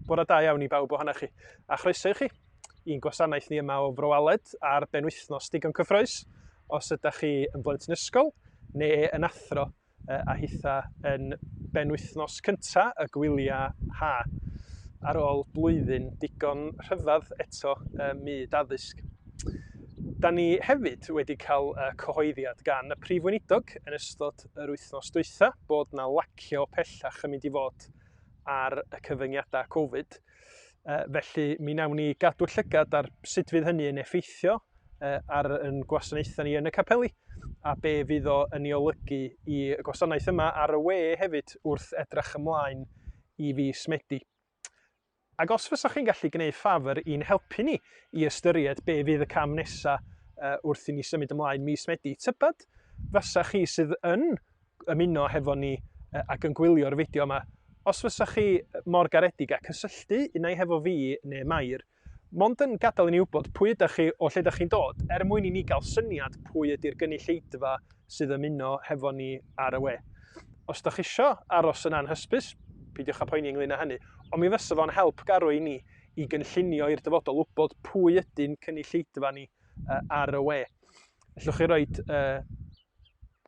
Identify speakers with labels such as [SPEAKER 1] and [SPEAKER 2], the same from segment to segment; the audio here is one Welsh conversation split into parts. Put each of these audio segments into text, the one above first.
[SPEAKER 1] Bore da iawn i bawb ohonoch chi, a chroeso i chi i'n gwasanaeth ni yma o Fro Aled ar benwythnos digon cyffroes, os ydych chi yn blentyn ysgol neu yn athro a hitha yn benwythnos cynta y gwyliau ha, ar ôl blwyddyn digon rhyfedd eto ym myd addysg. Da ni hefyd wedi cael cyhoeddiad gan y Prif Weinidog yn ystod yr wythnos dwytha bod 'na lacio pellach yn mynd i fod ar y cyfyngiadau Covid. Felly mi wnawn ni gadw llygad ar sut fydd hynny yn effeithio ar yn gwasanaethau ni yn y capeli a be fydd o yn ei olygu i y gwasanaeth yma ar y we hefyd wrth edrych ymlaen i fis Medi. Ac os fysach chi'n gallu gwneud ffafr i'n helpu ni i ystyried be fydd y cam nesa wrth i ni symud ymlaen mis Medi, tybed fysa chi sydd yn ymuno hefo ni ac yn gwylio'r fideo yma, os fysa chi mor garedig a cysylltu unai hefo fi neu Mair, mond yn gadael i ni wybod pwy ydych chi, o lle ydych chi'n dod, er mwyn i ni gael syniad pwy ydy'r gynulleidfa sydd ymuno hefo ni ar y we. Os ydych chi isio aros yn anhysbys, peidiwch â poeni ynglyn â hynny, ond mi fysa fo'n help garw i ni i gynllunio i'r dyfodol wybod pwy ydy'n cynulleidfa ni ar y we. Allwch chi roed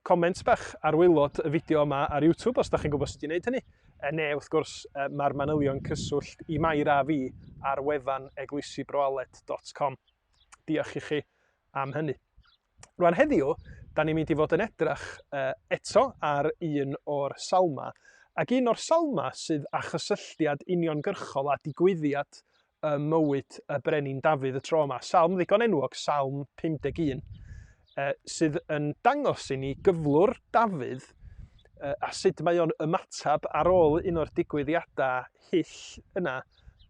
[SPEAKER 1] comment bach ar waelod y fideo yma ar YouTube os da chi'n gwybod sut i wneud hynny. E, neu wrth gwrs, e, mae'r manylion cyswllt i Mair a fi ar wefan eglwysibroaled.com. Diolch i chi am hynny. Rwan heddiw, da ni'n mynd i fod yn edrych uh, eto ar un o'r salma, ac un o'r salma sydd â chysylltiad uniongyrchol â digwyddiad ym mywyd y brenin Dafydd y tro yma. Salm ddigon enwog, Salm 51, sydd yn dangos i ni gyflwr Dafydd a sut mae o'n ymateb ar ôl un o'r digwyddiadau hyll yna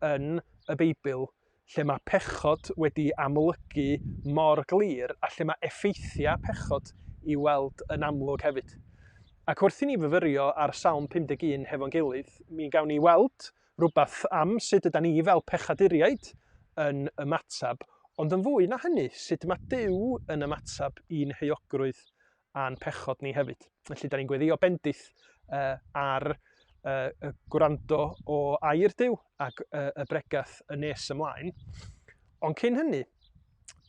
[SPEAKER 1] yn y Beibl lle mae pechod wedi amlygu mor glir a lle mae effeithiau pechod i weld yn amlwg hefyd. Ac wrth i ni fyfyrio ar Salm 51 hefo'n gilydd, mi gawn ni weld rhywbeth am sut ydan ni fel pechaduriaid yn ymateb, ond yn fwy na hynny, sut mae Duw yn ymateb i'n heuogrwydd a'n pechod ni hefyd. Felly, da ni'n gweddio bendith uh, ar uh, y gwrando o air Duw ac uh, y bregath yn nes ymlaen. Ond cyn hynny,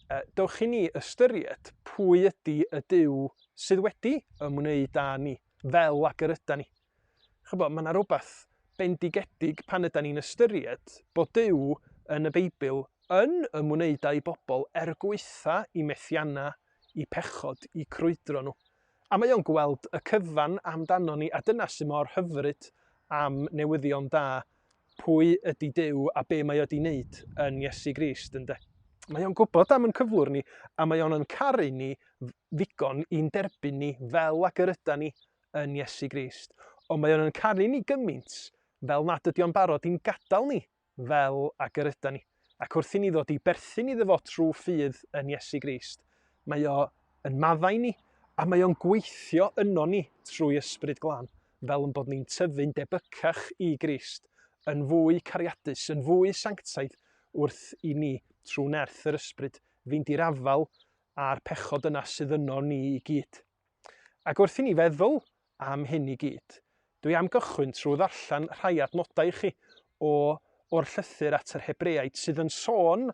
[SPEAKER 1] uh, dewch i ni ystyried pwy ydy y Duw sydd wedi ymwneud â ni, fel ag yr yda ni. Chybod, mae yna rhywbeth bendigedig pan yda ni'n ystyried bod Duw yn y Beibl yn ymwneud â'i bobl er gwaetha i methiannau, i pechod, i crwydro nhw. A mae o'n gweld y cyfan amdano ni, a dyna sy'n mor hyfryd am newyddion da, pwy ydy Duw a be mae o wedi wneud yn Iesu Grist, ynde. Mae o'n gwybod am yn cyflwr ni, a mae o'n yn caru ni ddigon i'n derbyn ni fel ag yr yda ni yn Iesu Grist. Ond mae o'n yn caru ni gymaint fel nad ydy o'n barod i'n gadael ni fel ag yr yda ni. Ac wrth i ni ddod i berthyn iddo fo trwy ffydd yn Iesu Grist, mae o yn maddau ni a mae o'n gweithio yno ni trwy Ysbryd Glân, fel yn bod ni'n tyfu'n debycach i Grist, yn fwy cariadus, yn fwy sanctaidd wrth i ni, trwy nerth yr Ysbryd, fynd i'r afael â'r pechod yna sydd yno ni i gyd. Ac wrth i ni feddwl am hyn i gyd, dwi am gychwyn trwy ddarllen rhai adnodau i chi o o'r llythyr at yr Hebreaid sydd yn sôn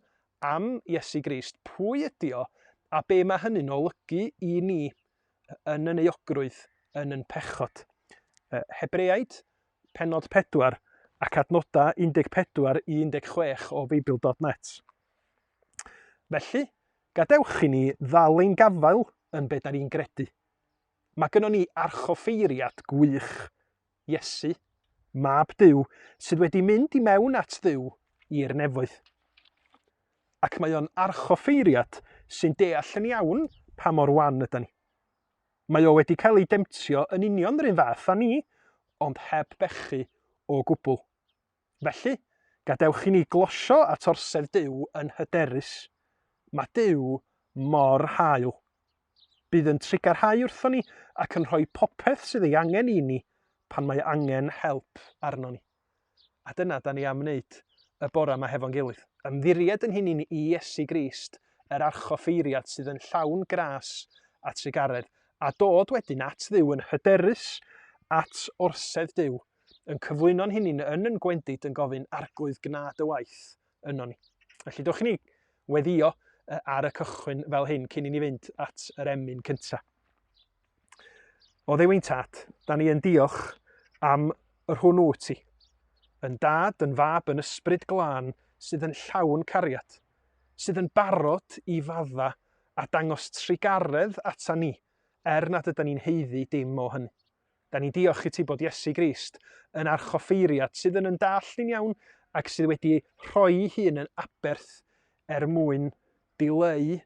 [SPEAKER 1] am Iesu Grist, pwy ydi o a be mae hynny'n olygu i ni yn yn euogrwydd, yn yn pechod. Hebreaid, pennod 4 ac adnodau 14 i 16 o Feibl.net. Felly, gadewch i ni ddal ein gafael yn be da ni'n gredu. Mae gynnon ni archoffeiriad gwych, Iesu, Mab Duw, sydd wedi mynd i mewn at Dduw i'r nefoedd. Ac mae o'n archoffeiriad sy'n deall yn iawn pa mor wan ydan ni. Mae o wedi cael ei demtio yn union yr un fath â ni, ond heb bechu o gwbl. Felly, gadewch i ni glosio at orsedd Duw yn hyderus. Mae Duw mor hael. Bydd yn trugarhau wrthon ni ac yn rhoi popeth sydd ei angen i ni pan mae angen help arnon ni. A dyna da ni am wneud y bore yma hefo'n gilydd. Ymddiried yn hunain i Iesu Grist, yr archoffeiriad sydd yn llawn gras a trugaredd, a dod wedyn at Dduw yn hyderus at orsedd Duw. yn cyflwyno'n hunain yn yn gwendid yn gofyn arglwydd gna dy waith yno ni. Felly dewch i ni weddio ar y cychwyn fel hyn cyn i ni fynd at yr emyn cyntaf. O Dduw ein tad, da ni yn diolch am yr hwn wyt ti. Yn dad, yn fab, yn ysbryd glân, sydd yn llawn cariad, sydd yn barod i fadda a dangos trugaredd ata ni, er nad yda ni'n haeddu dim o hynny. Da ni'n diolch i ti bod Iesu Grist yn archoffeiriad sydd yn yn dallt ni'n iawn ac sydd wedi rhoi hun yn aberth er mwyn dileu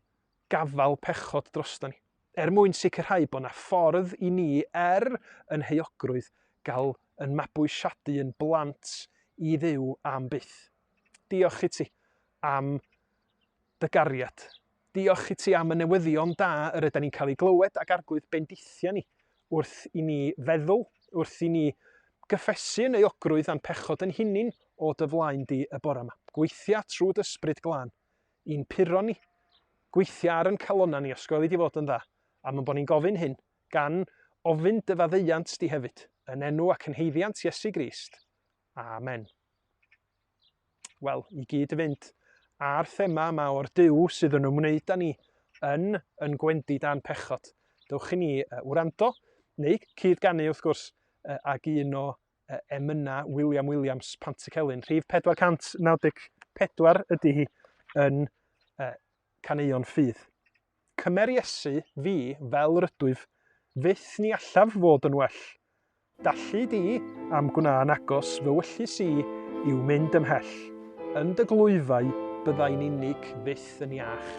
[SPEAKER 1] gafael pechod drosto ni. Er mwyn sicrhau bod na ffordd i ni er yn heuogrwydd gael yn mabwysiadu yn blant i Dduw am byth. Diolch i ti am dy gariad. Diolch i ti am y newyddion da yr ydan ni'n cael ei glywed ac arglwydd bendithia ni wrth i ni feddwl, wrth i ni gyffesu yn euogrwydd a'n pechod yn hunin o dy flaen di y bore yma. Gweithia trwy dy ysbryd glân i'n puro ni. Gweithia ar yn calonna ni os gweli di fod yn dda, am yn bod ni'n gofyn hyn, gan ofyn dy faddeuant di hefyd, yn enw ac yn haeddiant Iesu Grist. Amen. Wel, i gyd fynd â'r thema yma o'r Duw sydd yn ymwneud â ni yn yn gwendid a'n pechod. Dewch i ni wrando, neu cyd-ganu wrth gwrs, ag un o emynau William Williams Pantycelyn. Rhif 494 ydy hi yn Caneuon Ffydd. Cymer Iesu fi fel rydwyf, fyth ni allaf fod yn well. Dallu di am gwna'n agos fy wyllys i yw mynd ymhell. Yn dy glwyfau byddai'n unig fyth yn iach.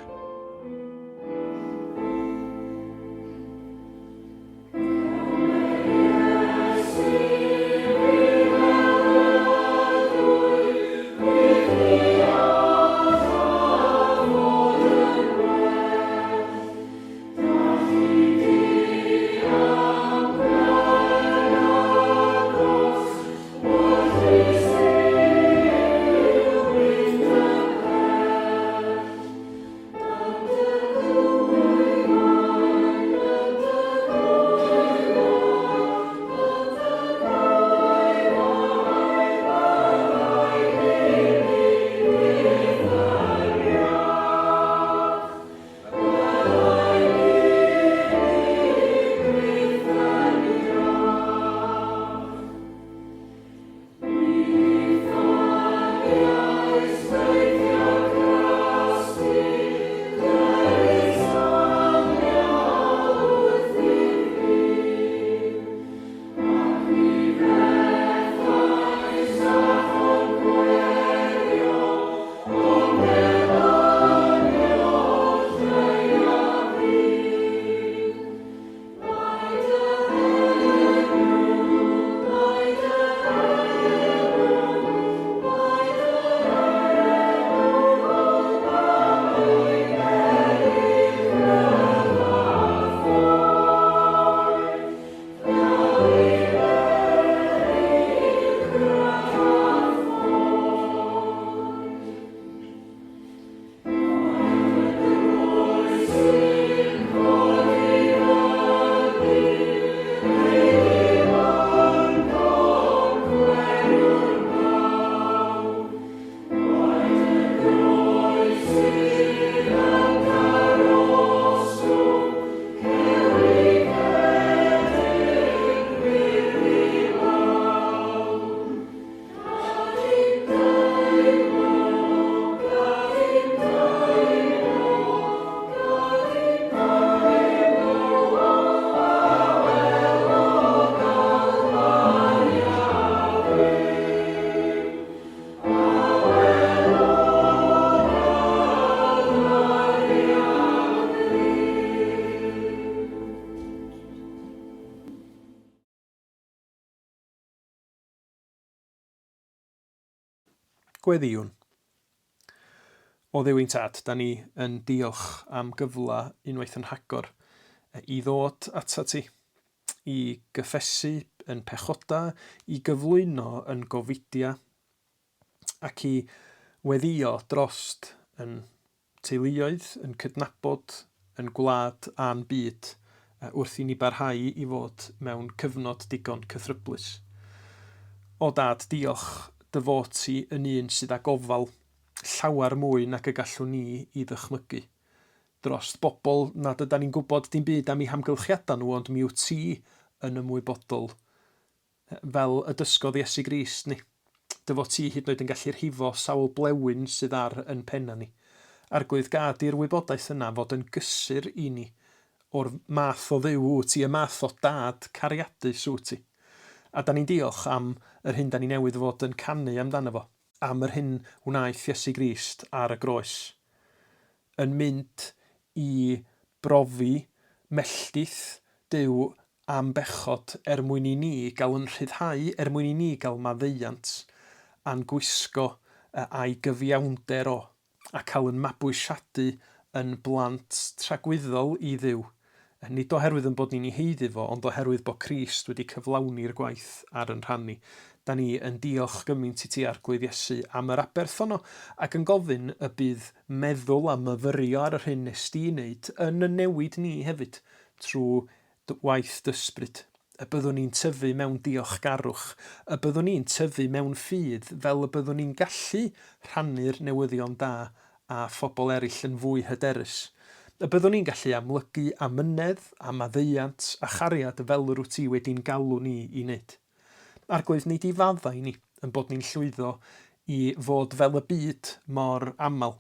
[SPEAKER 1] Gweddïwn. O Dduw ein Tad, da ni yn diolch am gyfle unwaith yn rhagor i ddod atat ti, i gyffesu yn pechoda, i gyflwyno yn gofidia, ac i weddïo drost yn teuluoedd, yn cydnabod yn gwlad a'n byd wrth i ni barhau i fod mewn cyfnod digon cythryblus. O Dad, diolch dy fod ti yn un sydd â gofal llawer mwy nag y gallwn ni i ddychmygu. Drost bobl nad ydan ni'n gwybod dim byd am eu hamgylchiadau nhw ond mi wyt ti yn ymwybodol fel y dysgodd Iesu Grist ni. Dy fod ti hyd yn oed yn gallu rhifo sawl blewyn sydd ar yn penna ni. Arglwydd gad i'r wybodaeth yna fod yn gysur i ni o'r math o Dduw wyt ti, y math o dad cariadus wyt ti. A da ni'n diolch am yr hyn da ni newydd fod yn canu amdano fo, am yr hyn wnaeth Iesu Grist ar y groes. Yn mynd i brofi melltith Duw am bechod er mwyn i ni gael yn rhyddhau, er mwyn i ni gael maddeuant a'n gwisgo a'i gyfiawnder o, a cael yn mabwysiadu yn blant tragwyddol i Dduw, nid oherwydd yn bod ni'n ei haeddu fo, ond oherwydd bod Crist wedi cyflawni'r gwaith ar yn rhan ni. Da ni yn diolch gymaint i ti, Arglwydd Iesu, am yr aberth honno, ac yn gofyn y bydd meddwl a myfyrio ar yr hyn nes di wneud yn y newid ni hefyd, trwy dy waith d'ysbryd, y byddwn ni'n tyfu mewn diolchgarwch, y byddwn ni'n tyfu mewn ffydd fel y byddwn ni'n gallu rhannu'r newyddion da â phobl eraill yn fwy hyderus, y byddwn ni'n gallu amlygu amynedd a maddeuant a chariad fel yr wyt ti wedi'n galw ni i wneud. Arglwydd, nei di faddau i ni yn bod ni'n llwyddo i fod fel y byd mor aml,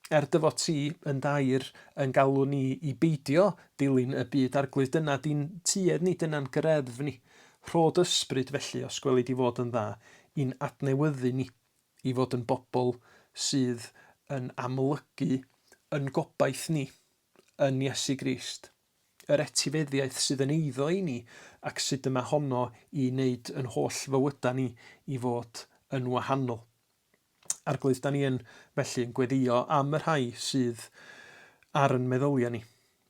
[SPEAKER 1] Er dy fod ti yn dair yn galw ni i beidio dilyn y byd Arglwydd, dyna di'n tuedd ni, dyna'n greddf ni. Rho dy ysbryd felly, os gweli di fod yn dda, i'n adnewyddu ni, i fod yn bobl sydd yn amlygu yn gobaith ni yn Iesu Grist, yr etifeddiaeth sydd yn eiddo i ni ac sut y mae honno i wneud yn holl fywydau ni i fod yn wahanol. Arglwydd, da ni yn felly yn gweddïo am y rhai sydd ar yn meddyliau ni,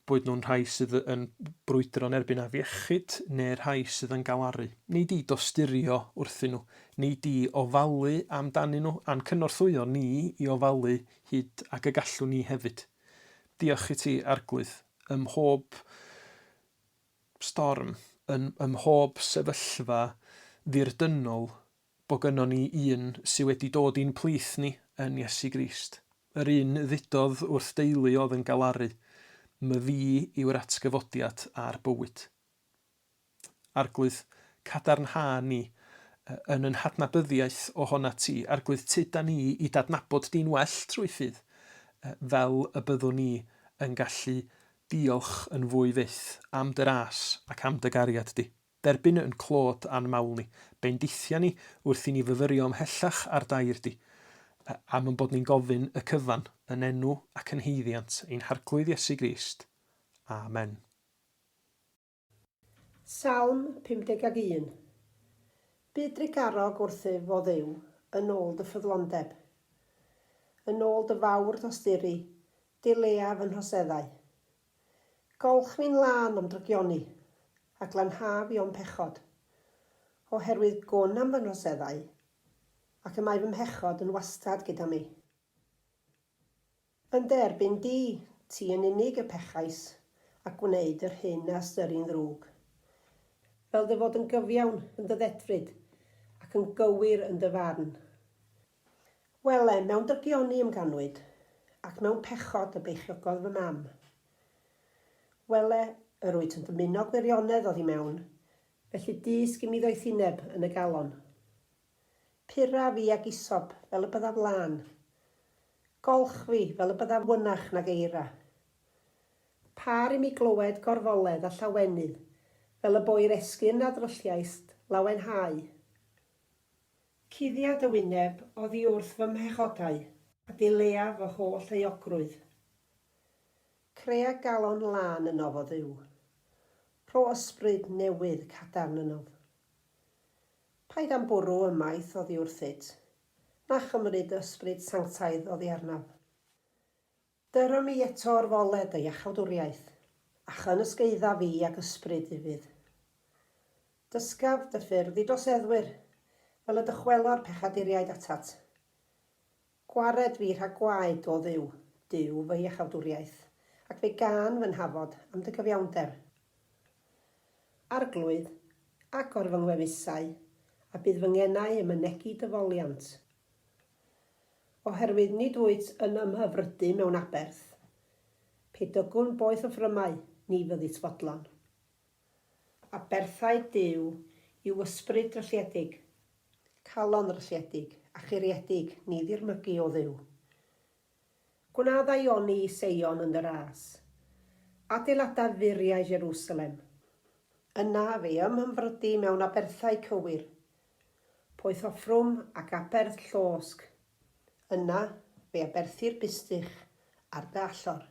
[SPEAKER 1] boed nhw'n rhai sydd yn brwydro yn erbyn afiechyd neu'r rhai sydd yn galaru. Nei di dosturio wrthyn nhw, nei di ofalu amdanyn nhw a'n cynorthwyo ni i ofalu hyd ag y gallwn ni hefyd. Diolch i ti, Arglwydd, ym mhob storm, yn ym mhob sefyllfa ddirdynnol bod gynnon ni un sy wedi dod i'n plith ni yn Iesu Grist. Yr un ddudodd wrth deulu oedd yn galaru, Myfi yw'r atgyfodiad a'r bywyd. Arglwydd, cadarnha ni yn yn hadnabyddiaeth ohonat ti. Arglwydd, tyda ni i d'adnabod di'n well trwy ffydd, fel y byddwn ni yn gallu diolch yn fwy fyth am dy ras ac am dy gariad di. Derbyn yn clod a'n mawl ni. Bendithia ni wrth i ni fyfyrio ymhellach ar dair di, am yn bod ni'n gofyn y cyfan yn enw ac yn haeddiant ein Harglwydd Iesu Grist. Amen.
[SPEAKER 2] Salm 51. Bu drugarog wrthyf, O Dduw, yn ôl dy ffyddlondeb. Yn ôl dy fawr dosturi, dilea fy nhroseddau. Golch fi'n lân o'm drygioni, a glanha fi o'm pechod. Oherwydd gwn am fy nhroseddau, ac y mae fy mhechod yn wastad gyda mi. Yn dy erbyn di, ti yn unig y pechais, a gwneud yr hyn a ystyri'n ddrwg. Fel dy fod yn gyfiawn yn dy ddedfryd, ac yn gywir yn dy farn. Wele, mewn drygioni y'm ganwyd, ac mewn pechod y beichiogodd fy mam. Wele, yr wyt yn dymuno gwirionedd oddi mewn, felly dysg i mi ddoethineb yn y galon. Pura fi ag isop, fel y byddaf lân. Golch fi, fel y byddaf wynach nag eira. Par i mi glywed gorfoledd a llawenydd, fel y bo i'r esgyrn a ddrylliaist lawenhau. Cuddia dy wyneb oddi wrth fy mhechodau, a dilea fy holl euogrwydd. Crea galon lân ynof, O Dduw. Rho ysbryd newydd cadarn ynof. Paid â'm bwrw ymaith oddi wrthyt, na chymryd dy ysbryd sanctaidd oddi arnaf. Dyro mi eto orfoledd dy iachawdwriaeth, a chyn-ysgaedda fi ag ysbryd ufudd. Dysgaf dy ffyrdd i droseddwyr, fel y dychwelo'r pechaduriaid atat. Gwared fi rhag gwaed, O Dduw, Duw fy iachawdwriaeth, ac fe gân fy nhafod am dy gyfiawnder. Arglwydd, agor fy ngwefusau, a bydd fy ngenau yn mynegi dy foliant. Oherwydd nid wyt yn ymhyfrydu mewn aberth, pe dygwn boeth offrymau, ni fyddit fodlon. Aberthau Duw yw ysbryd drylliedig, calon ddrylliedig a churiedig ni ddirmygu, O Dduw. Gwna ddaioni i Seion yn dy ras. Adeilada furiau Jerusalem. Yna fe ymhyfrydi mewn aberthau cywir, poeth offrwm ac aberth llosg. Yna fe aberthir bustych ar dy allor.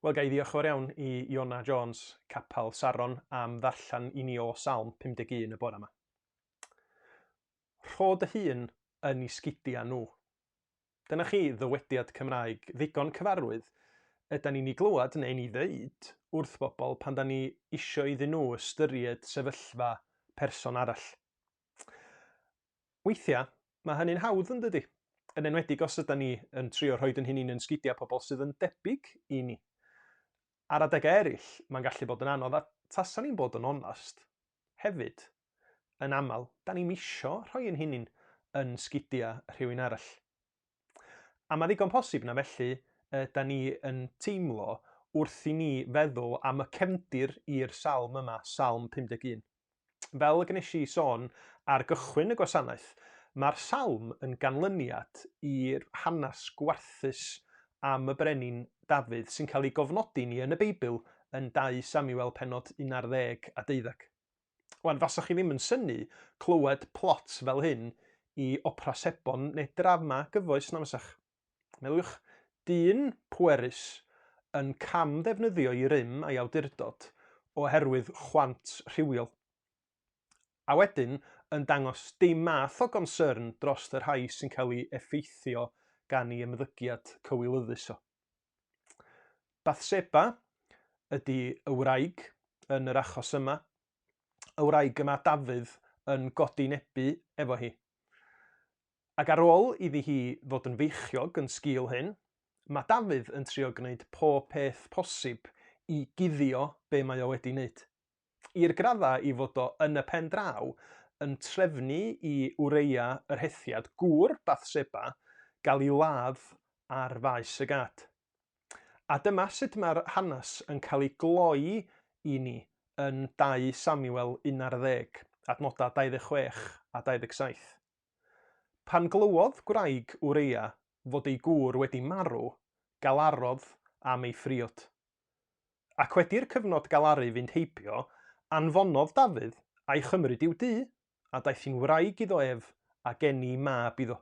[SPEAKER 1] Wel, ga i ddiolch yn fawr iawn i Iona Jones, Capel Saron, am ddarllen i ni o Salm 51 y bore yma. Rho dy hun yn 'u sgidia nhw. Dyna chi ddywediad Cymraeg ddigon cyfarwydd ydan ni'n 'i glywed neu'n 'i ddeud wrth bobl pan 'dan ni isio iddyn nhw ystyried sefyllfa person arall. Weithiau, mae hynny'n hawdd yn dydi? Yn enwedig os ydan ni yn trio rhoid yn hunain yn sgidiau pobl sydd yn debyg i ni. Ar adegau eraill, mae'n gallu bod yn anodd a tasa ni'n bod yn onast, hefyd, yn aml, da ni'm isio rhoi ein hunain yn sgidia rhywun arall. A mae ddigon posib na felly uh, da ni yn teimlo wrth i ni feddwl am y cefndir i'r salm yma, Salm 51. Fel y gwnes i sôn ar gychwyn y gwasanaeth, mae'r salm yn ganlyniad i'r hanes gwarthus am y brenin Dafydd sy'n cael ei gofnodi ni yn y Beibl yn 2 Samuel penod 11 a 12. Wan, faswch chi ddim yn synnu clywed plot fel hyn i opera sebon neu drama gyfoes na fasach. Meddyliwch, dyn pwerus yn cam ddefnyddio ei rym a'i awdurdod oherwydd chwant rhywiol. A wedyn yn dangos dim math o gonsyrn dros y rhai sy'n cael ei effeithio gan ei ymddygiad cywilyddus o. Bathseba ydy y wraig yn yr achos yma. Y wraig yma Dafydd yn godinebu efo hi. Ac ar ôl iddi hi fod yn feichiog yn sgil hyn, mae Dafydd yn trio gwneud pob peth posib i guddio be mae o wedi wneud. I'r graddau i fod o yn y pen draw yn trefnu i Wreia yr Hethiad, gŵr Bathseba, gael ei ladd ar faes y gad. A dyma sut mae'r hanes yn cael ei gloi i ni yn 2 Samuel 11, adnodau 26 a 27. Pan glywodd gwraig Wreia fod ei gŵr wedi marw, galarodd am ei phriod. Ac wedi i'r cyfnod galaru fynd heibio, anfonodd Dafydd a'i chymryd i'w dŷ, a daeth hi'n wraig iddo ef, a geni mab iddo.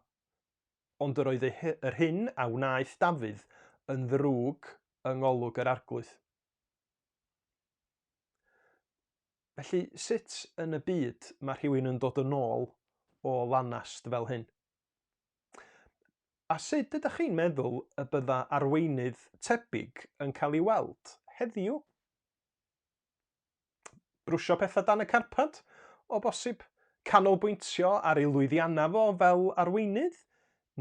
[SPEAKER 1] Ond yr oedd yr hyn a wnaeth Dafydd yn ddrwg yng ngolwg yr Arglwydd. Felly, sut yn y byd mae rhywun yn dod yn ôl o lanast fel hyn? A sut ydych chi'n meddwl y bydda arweinydd tebyg yn cael ei weld heddiw? Brwsio pethau dan y carpad, o bosib? Canolbwyntio ar ei lwyddiannau fo fel arweinydd?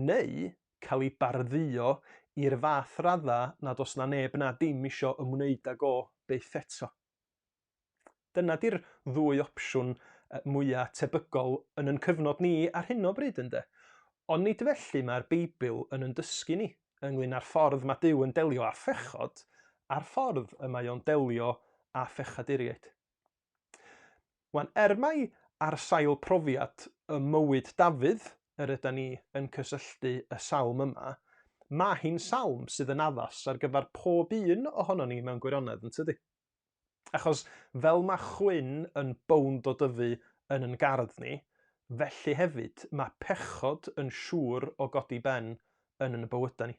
[SPEAKER 1] Neu cael ei bardduo i'r fath radda nad oes 'na neb na dim isio ymwneud ag o byth eto? Dyna di'r ddwy opsiwn mwya tebygol yn yn cyfnod ni ar hyn o bryd ynde? Ond nid felly mae'r Beibl yn yn dysgu ni ynglyn â'r ffordd mae Duw yn delio â phechod a'r ffordd y mae o'n delio â phechaduriaid. Wan, er mai ar sail profiad ym mywyd Dafydd yr yda ni yn cysylltu y salm yma, mae hi'n salm sydd yn addas ar gyfer pob un ohonon ni mewn gwirionedd, yn tydi? Achos fel mae chwyn yn bownd o dyfu yn yn gardd ni, felly hefyd mae pechod yn siŵr o godi ben yn yn bywydau ni.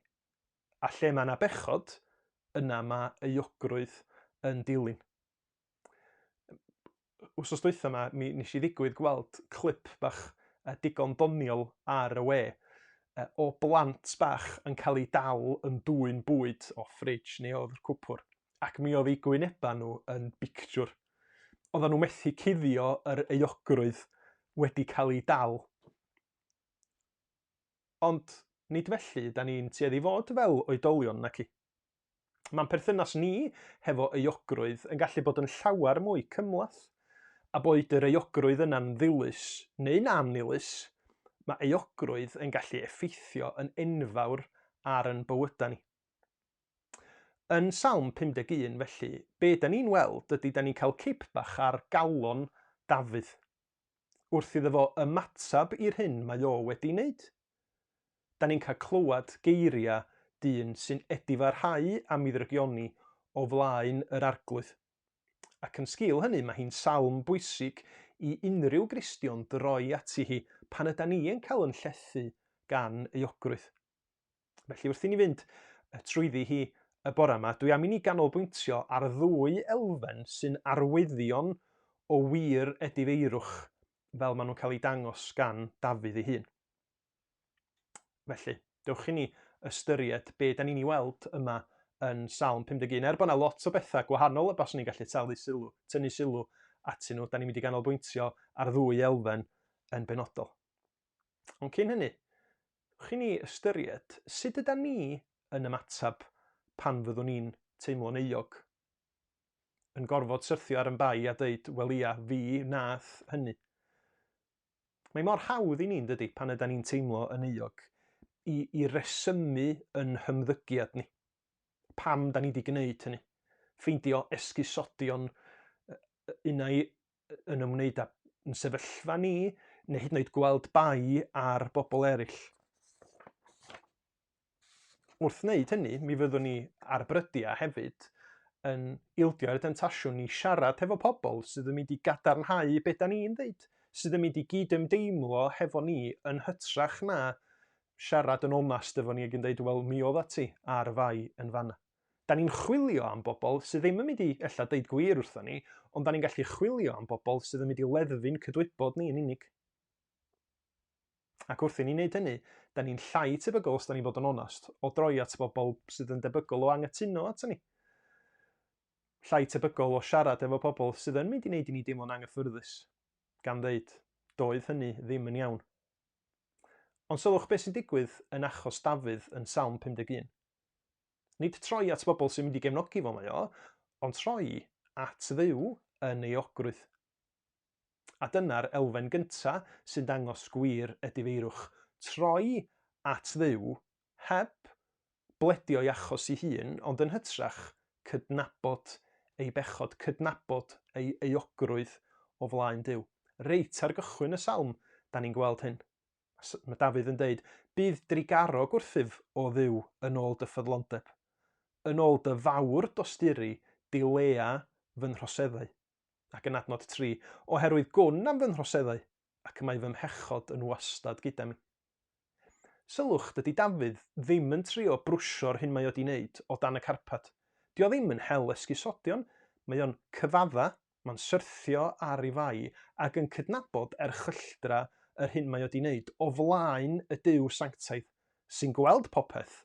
[SPEAKER 1] A lle mae yna bechod, yna mae euogrwydd yn dilyn. Wsos dwytha yma, mi nes i ddigwydd gweld clip bach digon doniol ar y we o blant bach yn cael eu dal yn dwyn bwyd o ffridge neu o'r cwpwr. Ac mi oedd eu gwynebau nhw yn bictiwr. Oedden nhw methu cuddio yr euogrwydd wedi cael eu dal. Ond nid felly da ni'n tueddu fod fel oedolion, naci? Mae'n perthynas ni hefo euogrwydd yn gallu bod yn llawer mwy cymhleth. A boed yr euogrwydd yna'n ddilys neu'n annilys, mae euogrwydd yn gallu effeithio yn enfawr ar yn bywydau ni. Yn Salm 51, felly, be da ni'n weld ydy da ni'n cael cip bach ar galon Dafydd, wrth iddo fo ymateb i'r hyn mae o wedi wneud. Da ni'n cael clywed geiriau dyn sy'n edifarhau am ei ddrygioni o flaen yr Arglwydd. Ac yn sgil hynny, mae hi'n salm bwysig i unrhyw Gristion droi ati hi pan yda ni yn cael yn llethu gan euogrwydd. Felly wrth i ni fynd trwyddi hi y bore yma, dwi am i ni ganolbwyntio ar ddwy elfen sy'n arwyddion o wir edifeirwch fel maen nhw'n cael eu dangos gan Dafydd ei hun. Felly, dewch i ni ystyried be da ni'n ei weld yma yn Salm 51. Er bod yna lot o bethau gwahanol y baswn ni'n gallu talu sylw, tynnu sylw atyn nhw, da ni'n mynd i ganolbwyntio ar ddwy elfen yn benodol. Ond cyn hynny, dewch i ni ystyried sut yda ni yn ymateb pan fyddwn ni'n teimlo'n euog. Yn gorfod syrthio ar yn bai a dweud, wel ia, fi nath hynny. Mae mor hawdd i ni, yn dydy, pan yda ni'n teimlo yn euog, i, i resymu yn hymddygiad ni. Pam da ni wedi gwneud hynny? Ffeindio esgusodion unai yn ymwneud â yn sefyllfa ni, neu hyd yn oed gweld bai ar bobl eraill. Wrth wneud hynny, mi fyddwn ni ar brydiau hefyd yn ildio i'r demtasiwn i siarad hefo pobl sydd yn mynd i gadarnhau be da ni'n ddeud, sydd yn mynd i gyd-ymdeimlo hefo ni yn hytrach na siarad yn onast efo ni ac yn dweud, wel, mi oedda ti ar fai yn fanna. Da ni'n chwilio am bobl sydd ddim yn mynd i ella deud gwir wrtho ni, ond da ni'n gallu chwilio am bobl sydd yn mynd i leddfu'n cydwybod ni yn unig. Ac wrth i ni wneud hynny, da ni'n llai tebygol, os da ni'n bod yn onast, o droi at bobl sydd yn debygol o anghytuno ato ni. Llai tebygol o siarad efo pobl sydd yn mynd i wneud i ni deimlo'n anghyffyrddus, gan ddeud, doedd hynny ddim yn iawn. Ond sylwch beth sy'n digwydd yn achos Dafydd yn Salm 51. Nid troi at bobl sy'n mynd i gefnogi fo mae o, ond troi at Dduw yn ei euogrwydd. A dyna'r elfen gynta sy'n dangos gwir edifeirwch, troi at Dduw heb bledio ei achos ei hun, ond yn hytrach cydnabod ei bechod, cydnabod ei euogrwydd o flaen Duw. Reit ar gychwyn y salm, da ni'n gweld hyn. Mae Dafydd yn deud, Bydd drugarog wrthyf, o Dduw, yn ôl dy ffyddlondeb. Yn ôl dy fawr dosturi, dilea fy nhroseddau. Ac yn adnod 3, Oherwydd gwn am fy nhroseddau, ac y mae fy mhechod yn wastad gyda mi. Sylwch, dydy Dafydd ddim yn trio brwsio'r hyn mae o 'di wneud o dan y carpad. Dio ddim yn hel esgusodion, mae o'n cyfadda, mae'n syrthio ar ei fai ac yn cydnabod erchylltra yr hyn mae o 'di wneud o flaen y Duw sanctaidd, sy'n gweld popeth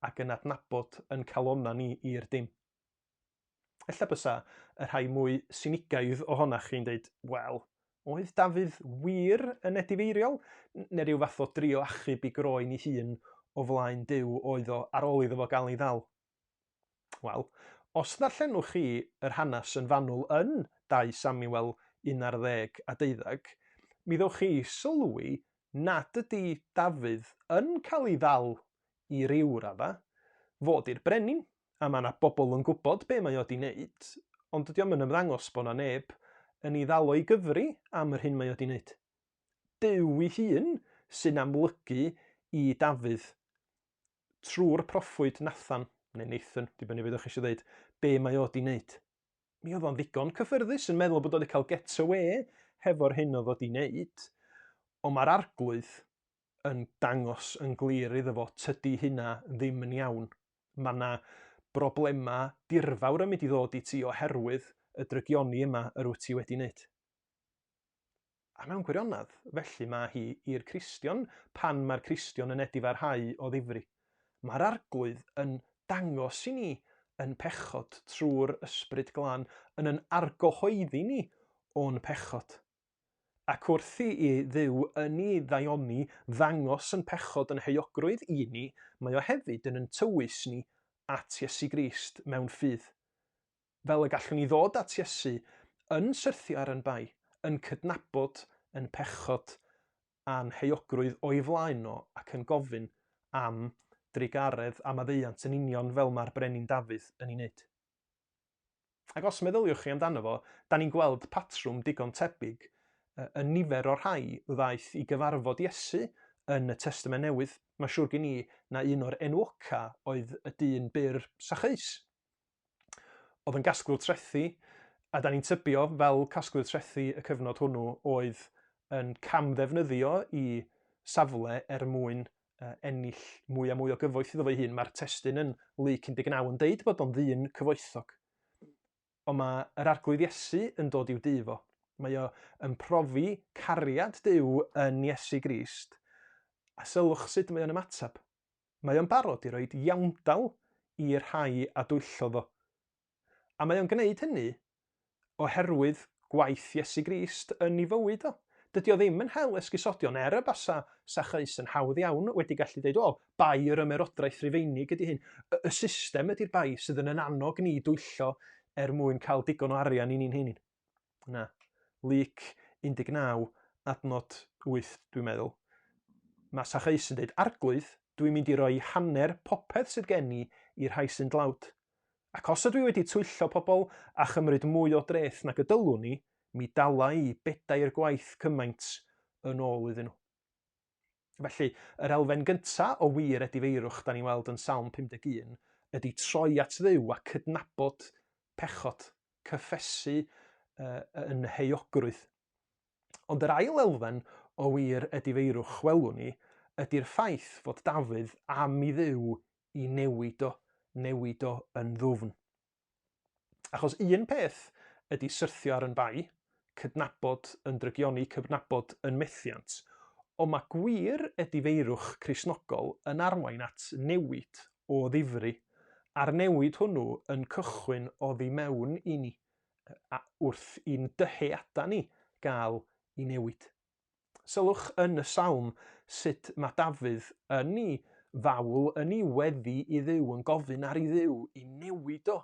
[SPEAKER 1] ac yn adnabod yn calonnau ni i'r dim. Ella bysa y rhai mwy sinigaidd ohonach chi'n deud, wel, oedd Dafydd wir yn edifeiriol? Neu rhyw fath o drio achub i groen ei hun o flaen Duw oedd o ar ôl iddo fo gael ei ddal? Wel, os ddarllenwch chi yr hanes yn fanwl yn 2 Samuel 11 a 12, mi ddowch chi i sylwi nad ydy Dafydd yn cael ei ddal i ryw radda, fo 'di'r brenin, a mae 'na bobl yn gwybod be mae o 'di wneud, ond dydy o'm yn ymddangos bod 'na neb yn ei ddal o i gyfri am yr hyn mae o 'di wneud. Duw ei hun sy'n amlygu i Dafydd trwy'r proffwyd Nathan, neu Nathan, dibynnu beth ydych chi eisiau dweud, be mae o 'di wneud. Mi oedd o'n ddigon cyffyrddus yn meddwl bod o wedi cael get away hefo'r hyn oedd o 'di wneud, ond mae'r arglwydd yn dangos yn glir iddo fo, tydi hynna ddim yn iawn. Mae yna broblemau dirfawr yn mynd i ddod i ti oherwydd y drygioni yma yr wyt ti wedi wneud. A mewn gwirionedd, felly mae hi i'r Cristion pan mae'r Cristion yn edifarhau o ddifri. Mae'r Arglwydd yn dangos i ni yn pechod trwy'r Ysbryd Glân, yn yn argyhoeddi ni o'n pechod. Ac wrth i Dduw yn ei ddaioni ddangos yn pechod yn heuogrwydd i ni, mae o hefyd yn yn tywys ni at Iesu Grist mewn ffydd. Fel y gallwn ni ddod at Iesu yn syrthio ar yn bai, yn cydnabod yn pechod a'n heuogrwydd o'i flaen o ac yn gofyn am drugaredd a maddeuant yn union fel mae'r Brenin Dafydd yn ei wneud. Ac os meddyliwch chi amdano fo, da ni'n gweld patrwm digon tebyg yn nifer o'r rhai ddaeth i gyfarfod Iesu yn y Testament Newydd. Mae'n siŵr gen i na un o'r enwoca oedd y dyn byr Sacheus. Oedd yn gasglwr trethi, a da ni'n tybio fel casglwyr trethi y cyfnod hwnnw oedd yn camddefnyddio i safle er mwyn ennill mwy a mwy o gyfoeth iddo fo'i hun. Mae'r testun yn Luc 19 yn deud bod o'n ddyn cyfoethog. Ond mae yr Arglwydd Iesu yn dod i'w dŷ fo. Mae o yn profi cariad Duw yn Iesu Grist. A sylwch sut mae o'n ymateb. Mae o'n barod i roed iawndal i'r rhai a dwyllodd o. A mae o'n gwneud hynny oherwydd gwaith Iesu Grist yn ei fywyd o. Dydy o ddim yn hel esgusodion, er y basa Sacheus yn hawdd iawn wedi gallu dweud, o, bai yr ymerodraeth Rufeinig ydy hyn. Y, y system ydy'r bai sydd yn yn annog ni dwyllo er mwyn cael digon o arian i ni'n hunain. Na. Luc 19, adnod 8, dwi'n meddwl. Mae Sacheus yn dweud, Arglwydd, dwi'n mynd i roi hanner popeth sydd gen i i'r rhai sy'n dlawd. Ac os ydw i wedi twyllo pobl a chymryd mwy o dreth nag y dylwn i, mi dala i bedair gwaith cymaint yn ôl iddyn nhw. Felly, yr elfen gyntaf o wir edifeirwch da ni'n weld yn Salm 51 ydy troi at Dduw a cydnabod pechod, cyffesu uh, yn heuogrwydd. Ond yr ail elfen o wir edifeirwch welwn ni ydy'r ffaith fod Dafydd am i Dduw i newid o, newid o yn ddwfn. Achos un peth ydy syrthio ar yn bai, cydnabod yn drygioni, cydnabod yn methiant, ond mae gwir edifeirwch Cristnogol yn arwain at newid o ddifri, a'r newid hwnnw yn cychwyn oddi mewn i ni, a wrth i'n dyheadau ni gael i newid. Sylwch yn y salm sut mae Dafydd yn ei fawl, yn ei weddi i Dduw, yn gofyn ar i Dduw i newid o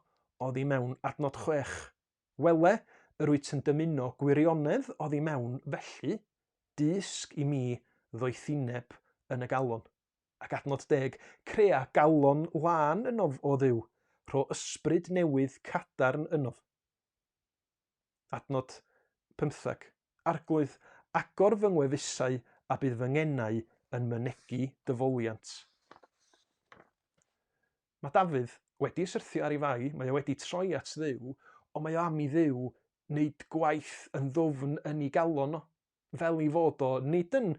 [SPEAKER 1] oddi mewn adnod 6. Wele, yr wyt yn dymuno gwirionedd oddi mewn, felly, dysg i mi ddoethineb yn y galon. Ac adnod 10, crea galon lân ynof, o Dduw, rho ysbryd newydd cadarn ynof. Adnod 15. Arglwydd, agor fy ngwefusau a bydd fy ngenau yn mynegi dy foliant. Mae Dafydd wedi syrthio ar ei fai, mae o wedi troi at Dduw, ond mae o am i Dduw wneud gwaith yn ddwfn yn ei galon o. fel ei fod o nid yn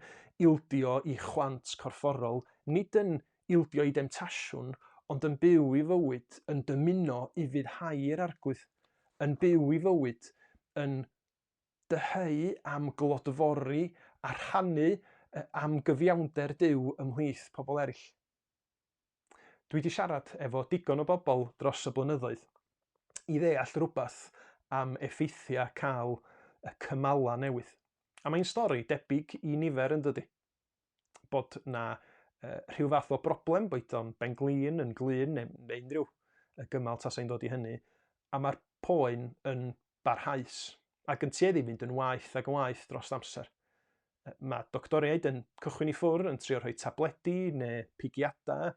[SPEAKER 1] ildio i chwant corfforol, nid yn ildio i demtasiwn, ond yn byw i fywyd, yn dymuno ufuddhau i'r Arglwydd, yn byw i fywyd, yn dyheu am glodfori a rhannu am gyfiawnder Duw ymhlith pobl eraill. Dwi 'di siarad efo digon o bobl dros y blynyddoedd i ddeall rhywbeth am effeithiau cael y cymalau newydd. A mae'n stori debyg i nifer yn dydy? Bod 'na uh, rhyw fath o broblem, boed o'n ben-glin, yn glun, neu, neu unrhyw gymal tasai'n dod i hynny, a mae'r poen yn barhaus ac yn tueddu i fynd yn waeth ac yn waeth dros amser. Mae doctoriaid yn cychwyn i ffwrdd yn trio rhoi tabledi neu pigiadau,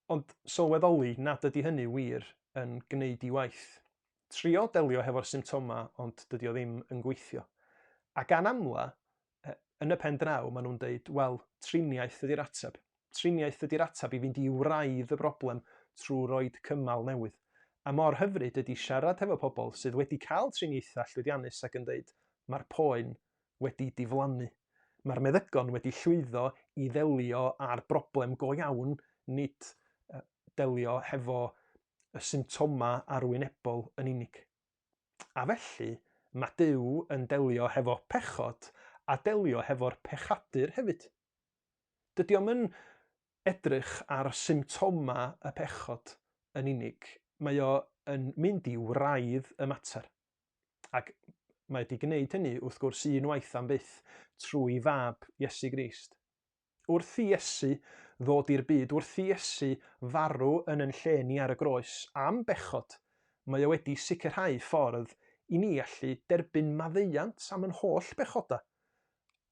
[SPEAKER 1] ond sylweddoli nad ydy hynny wir yn gwneud i waith. Trio delio hefo'r symptomau, ond dydy o ddim yn gweithio. A gan amla, yn y pen draw, maen nhw'n deud, wel, triniaeth ydy'r ateb. Triniaeth ydy'r ateb i fynd i wraidd y broblem trwy roid cymal newydd. A mor hyfryd ydy siarad hefo pobl sydd wedi cael triniaethau llwyddiannus ac yn deud, mae'r poen wedi diflannu. Mae'r meddygon wedi llwyddo i ddelio â'r broblem go iawn, nid delio hefo y symptomau arwynebol yn unig. A felly, mae Duw yn delio hefo pechod a delio hefo'r pechadur hefyd. Dydy o'm yn edrych ar symptomau y pechod yn unig, mae o yn mynd i wraidd y mater. Ac mae wedi gwneud hynny, wrth gwrs, unwaith am byth trwy fab Iesu Grist. Wrth i Iesu ddod i'r byd, wrth i Iesu farw yn yn lle ni ar y groes am bechod, mae o wedi sicrhau ffordd i ni allu derbyn maddeuant am yn holl bechodau,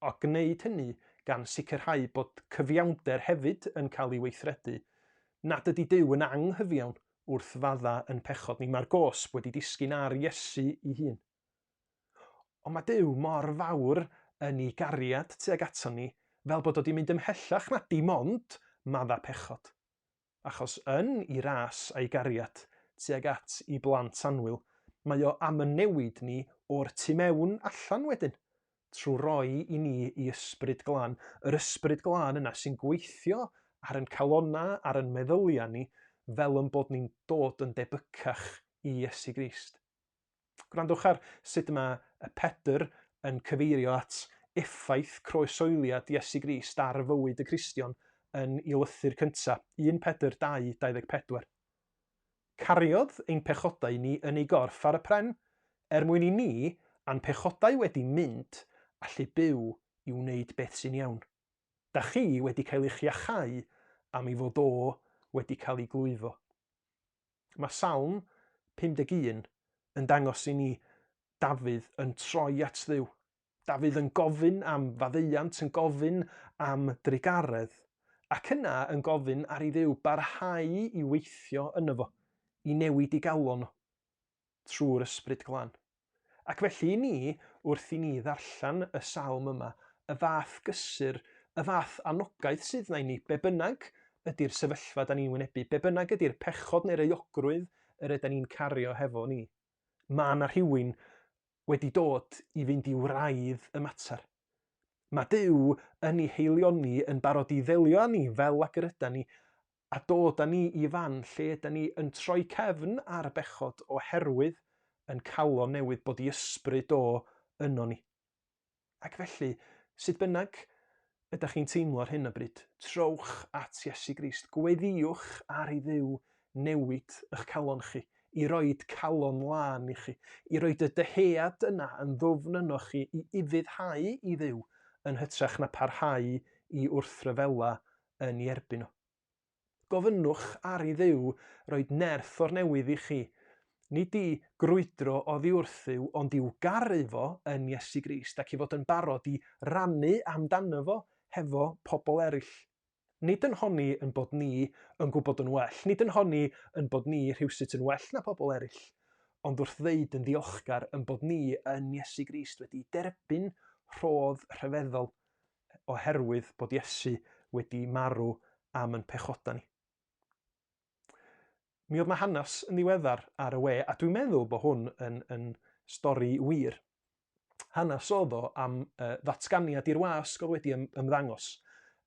[SPEAKER 1] a gwneud hynny gan sicrhau bod cyfiawnder hefyd yn cael ei weithredu, nad ydy Duw yn anghyfiawn wrth fadda yn pechod ni. Mae'r gosb wedi disgyn ar Iesu ei hun. Ond mae Duw mor fawr yn ei gariad tuag aton ni fel bod o wedi mynd ymhellach na dim ond madda pechod. Achos yn 'i ras a'i gariad tuag at 'i blant annwyl, mae o am yn newid ni o'r tu mewn allan wedyn, trwy roi i ni 'i Ysbryd Glân, yr Ysbryd Glân yna sy'n gweithio ar 'yn calonnau, ar 'yn meddyliau ni, fel 'yn bod ni'n dod yn debycach i Iesu Grist. Gwrandwch ar sut mae y Pedr yn cyfeirio at effaith croesoeliad Iesu Grist ar fywyd y Cristion yn ei lythyr cyntaf, 1 Pedr 2, 24. Cariodd ein pechodau ni yn ei gorff ar y pren, er mwyn i ni, a'n pechodau wedi mynd, allu byw i wneud beth sy'n iawn. Da chi wedi cael eich iachau am ei fod o wedi cael ei glwyfo. Mae Salm 51 yn dangos i ni Dafydd yn troi at Dduw. Dafydd yn gofyn am faddeuant, yn gofyn am drugaredd, ac yna yn gofyn ar i Dduw barhau i weithio yno fo, i newid i galon o. trwy'r Ysbryd Glân. Ac felly i ni, wrth i ni ddarllen y salm yma, y fath gysur, y fath anogaeth sydd 'na i ni, be bynnag ydy'r sefyllfa da ni'n wynebu, be bynnag ydy'r pechod neu'r euogrwydd yr yda ni'n cario hefo ni, mae 'na rhywun wedi dod i fynd i wraidd y mater. Mae Duw yn ei heilioni yn barod i ddelio â ni fel ag yr yda ni, a dod â ni i fan lle yda ni yn troi cefn ar bechod oherwydd yn calon newydd bod i ysbryd o yno ni. Ac felly, sut bynnag ydych chi'n teimlo ar hyn o bryd, trowch at Iesu Grist, gweddïwch ar ei Dduw newid eich calon chi, i roed calon lân i chi, i roed y dyhead yna yn ddwfn yno chi i ufuddhau i Dduw yn hytrach na parhau i wrthryfela yn ei erbyn o. Gofynnwch ar i Dduw roed nerth o'r newydd i chi, nid i grwydro oddi wrth Dduw, ond i'w garu fo yn Iesu Grist ac i fod yn barod i rannu amdano fo hefo pobl eraill. Nid yn honni yn bod ni yn gwybod yn well, nid yn honni yn bod ni rhywsut yn well na pobl eraill, ond wrth ddeud yn ddiolchgar yn bod ni yn Iesu Grist wedi derbyn rhodd rhyfeddol oherwydd bod Iesu wedi marw am yn pechodau ni. Mi oedd 'na hanes yn ddiweddar ar y we, a dwi'n meddwl bod hwn yn, yn stori wir. Hanes oedd o am uh, ddatganiad i'r wasg oedd wedi ym, ymddangos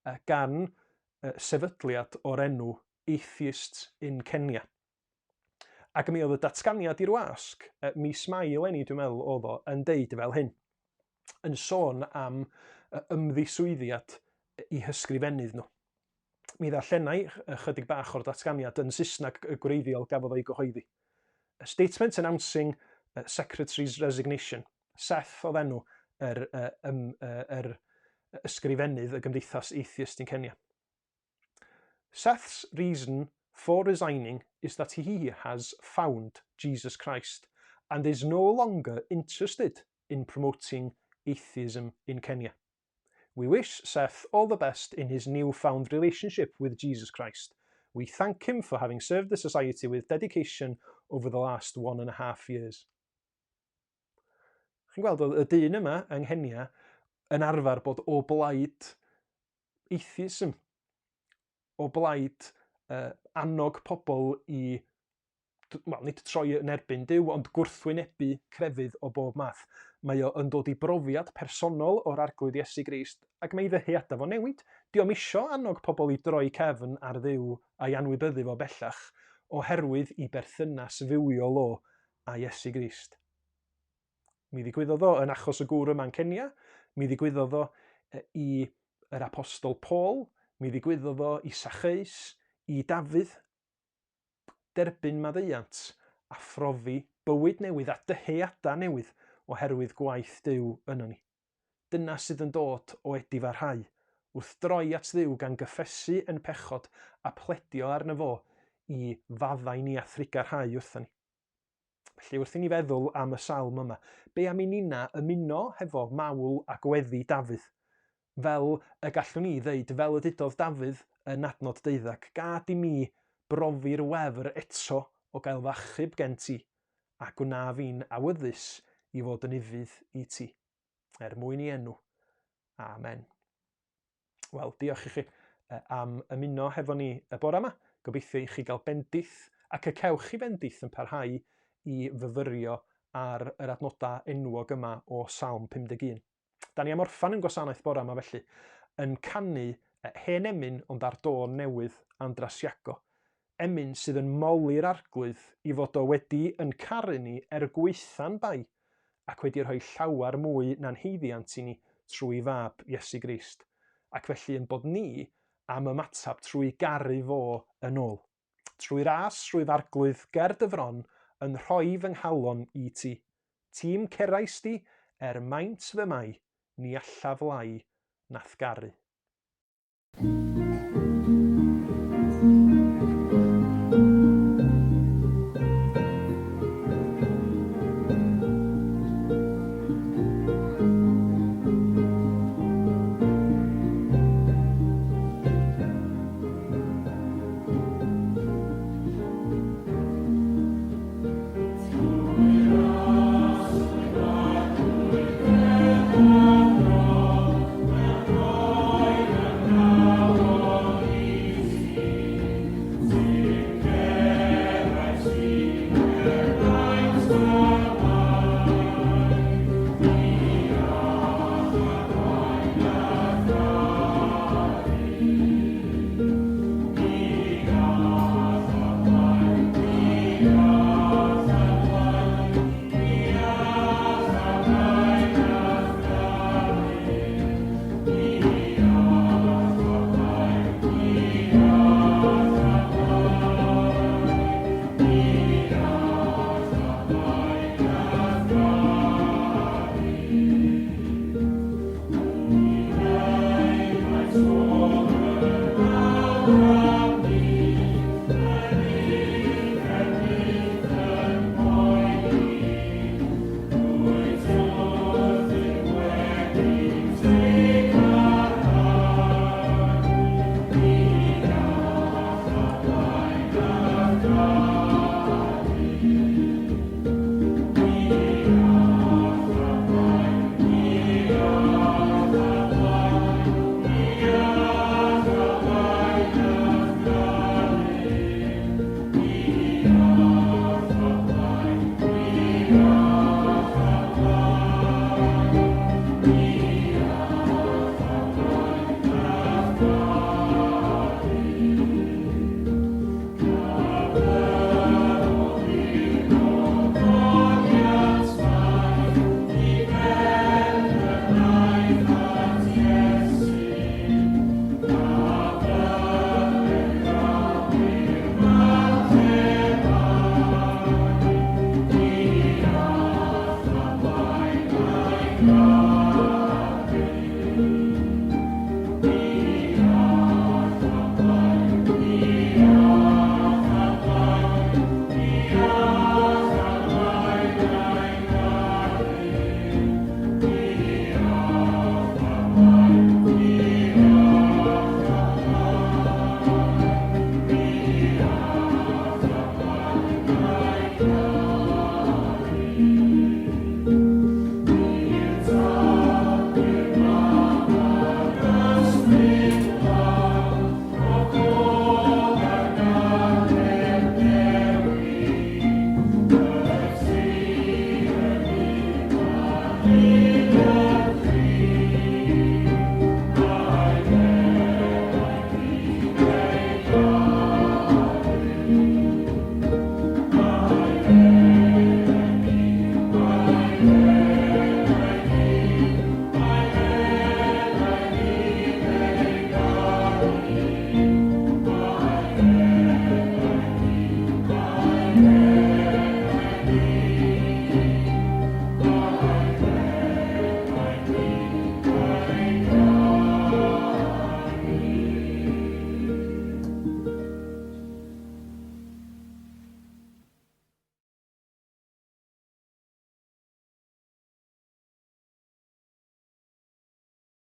[SPEAKER 1] uh, gan uh, sefydliad o'r enw Atheists in Kenya. Ac mi oedd y datganiad i'r wasg, uh, mis Mai eleni dwi'n meddwl oedd o, yn deud fel hyn, yn sôn am uh, ymddiswyddiad i hysgrifennydd nhw. Mi ddarllenai ychydig bach o'r datganiad yn Saesneg y gwreiddiol gafodd o'i gyhoeddi. A statement announcing secretary's resignation. Seth oedd enw yr, uh, um, uh, yr ysgrifennydd y Gymdeithas Atheist in Kenya. Seth's reason for resigning is that he has found Jesus Christ and is no longer interested in promoting atheism in Kenya. We wish Seth all the best in his newfound relationship with Jesus Christ. We thank him for having served the society with dedication over the last one and a half years. Chi'n gweld, oedd y dyn yma yng Nghenia yn arfer bod o blaid atheism, o blaid uh, annog pobl i wel, nid troi yn erbyn Duw, ond gwrthwynebu crefydd o bob math. Mae o yn dod i brofiad personol o'r Arglwydd Iesu Grist, ac mae ei ddyheadau fo'n newid. Dio'm isio annog pobl i droi cefn ar Dduw a'i anwybyddu fo bellach, oherwydd i berthynas fywiol o â Iesu Grist. Mi ddigwyddodd o yn achos y gŵr yma yn Kenya, mi ddigwyddodd o i yr apostol Paul, mi ddigwyddodd o i Sacheus, i Dafydd, derbyn maddeuant a phrofi bywyd newydd a dyheadau newydd oherwydd gwaith Duw yno ni. Dyna sydd yn dod o edifarhau, wrth droi at Dduw gan gyffesu yn pechod a pledio arno fo i faddau ni a thrugarhau wrthon ni. Felly wrth i ni feddwl am y salm yma, be am i ninna ymuno hefo mawl a gweddi Dafydd? Fel y gallwn ni ddeud, fel y dudodd Dafydd yn adnod deuddag, gad i mi brofi'r wefr eto o gael fy achub gen ti, a gwna fi'n awyddus i fod yn ufudd i ti. Er mwyn i enw. Amen. Wel, diolch i chi am ymuno hefo ni y bore yma. Gobeithio i chi gael bendith ac y cewch chi fendith yn parhau i fyfyrio ar yr adnodau enwog yma o Salm 51. Da ni am orffan yn gwasanaeth bore yma felly, yn canu hen emyn ond ar dôn newydd Andras Iago. Emyn sydd yn moli'r Arglwydd i fod o wedi yn caru ni er gwaetha'n bai, ac wedi rhoi llawer mwy na'n haeddiant i ni trwy Fab, Iesu Grist, ac felly yn bod ni am ymateb trwy garu fo yn ôl. Trwy ras, rwyf Arglwydd ger dy fron, yn rhoi fy nghalon i ti. Ti'n cerais di, er maint fy mai, ni allaf lai na'th garu.
[SPEAKER 3] Thank you.